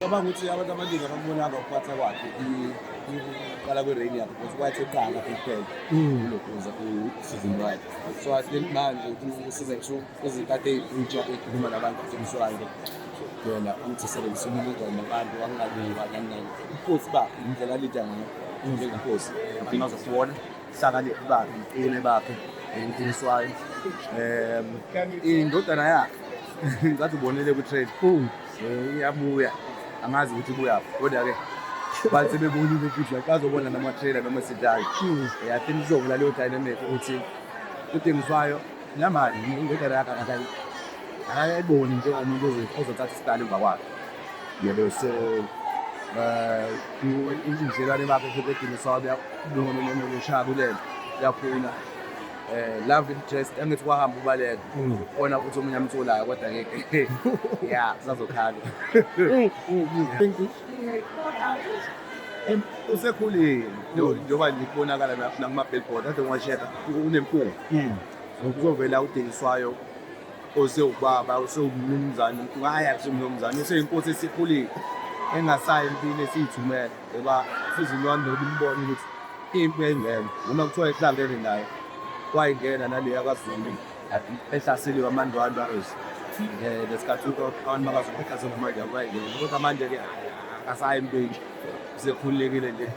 Cabanga ukuthi abantu abaningi abakubonanga ukuphatha kwakhe ukuqala kwe-reign yakhe because kwathi eqala kuphela kulokhuza ku-season one. So I think manje ku-season 2 izinto ey'ntsha ekhuluma nabantu asemswayo yona ukuthi sebenzisana kanjani nabantu angaluka nani nani. Ubukhosi bakhe indlela alida ngayo njengenkosi ngazosibona hlakaniphi bakhe ubuqine bakhe enqiniswayo indodana yakhe ngicathi ubonile ku-trade iyabuya, angazi ukuthi ibuyaphi kodwa-ke bathi sebebonile futhi like bazobona nama-trailer noma sidlala. I think kuzovula leyo dynamic ukuthi uDingiswayo namanje indodana yakhe akayiboni njengomuntu ozothatha isihlalo emva kwakhe, yebo. So ubudlelwane bakhe futhi eDingiswayo noShaka ulele uyakhula. Love interest angithi kwahamba ubaleka khona futhi omunye amtholayo kodwa ke ya kusazokhala. Usekhulile njengoba nje kubonakala nakuma-billboard ade ngiwasheka unempunga, kuzovela uDingiswayo osewubaba, osewumnumzane, ungaya kusumnumzane, useyinkosi esikhulile engasayi empini esiyithumele ngoba season one nokumbona ukuthi impi yayingena noma kuthiwa ihlangene nayo wayingena naleya kaZulu ehlaseliwe amaNdwandwe lesikhathi abantu bakaZulu behlaselwe manje wayingena kodwa manje-ke akasayi empini, usekhululekile nje,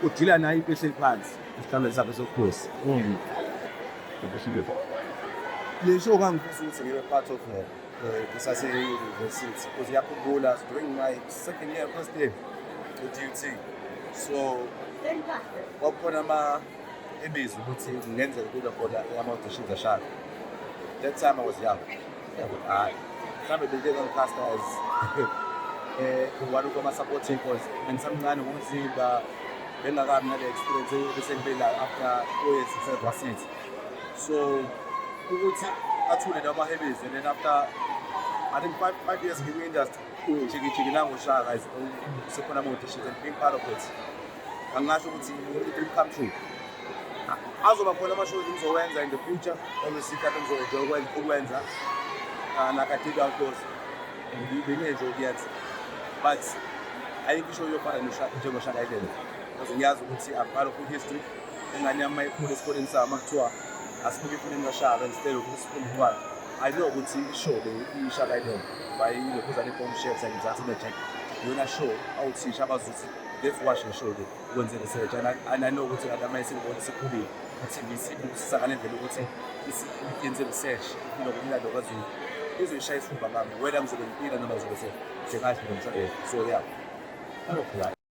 udila nayo impi ehleli phansi esihlalweni sakhe sobukhosi. Le show ngangifisa ukuthi ngibe part of her kusase-university because ngiyakhumbula during my second year, first year e-DUT, so kwakukhona ama ibizo ukuthi kungenzeka kube khona ama-auditions ashaya. That time I was young, hhayi mhlawumbe bengike ngangi-casta as one of ama-supporting cause bengisamncane ngomzimba, bengakabi nale experience bese ngibe nayo after 4 years ngisevasithi. So ukuthi athule namahebezi and then after I think 5 years ngikwi-industry, jiki jiki nangoShaka sekhona ama-auditions and being part of it, angingasho ukuthi i-dream come true. Azoba khona ama-shows engizowenza in the future, obviously kade ngizo-enjoy ukwenza like I did Outlaws, bengi-enjoy ukuyenza, but ayikho ishow yofana njengoShaka Island because ngiyazi ukuthi I'm part of i-history. Ingane yami mayikhula esikoleni sami, uma kuthiwa asibuke ifilimu kaShaka instead of ukusifunde incwadi, I know ukuthi ishow le iShaka Island by ilokhuzana i-Bombshells and Mzansi Magic iyona show awuthisha abazuthi let's watch the show le ukwenze research. And I know ukuthi kanti ama esengibona isikhulile i-TV isibukisisa ngale ndlela ukuthi yenze research nokumlando kaZulu izoyishaya isifuba ngami whether ngizobe ngiphila noma ngizobe sengadlula emhlabeni. So yeah, right.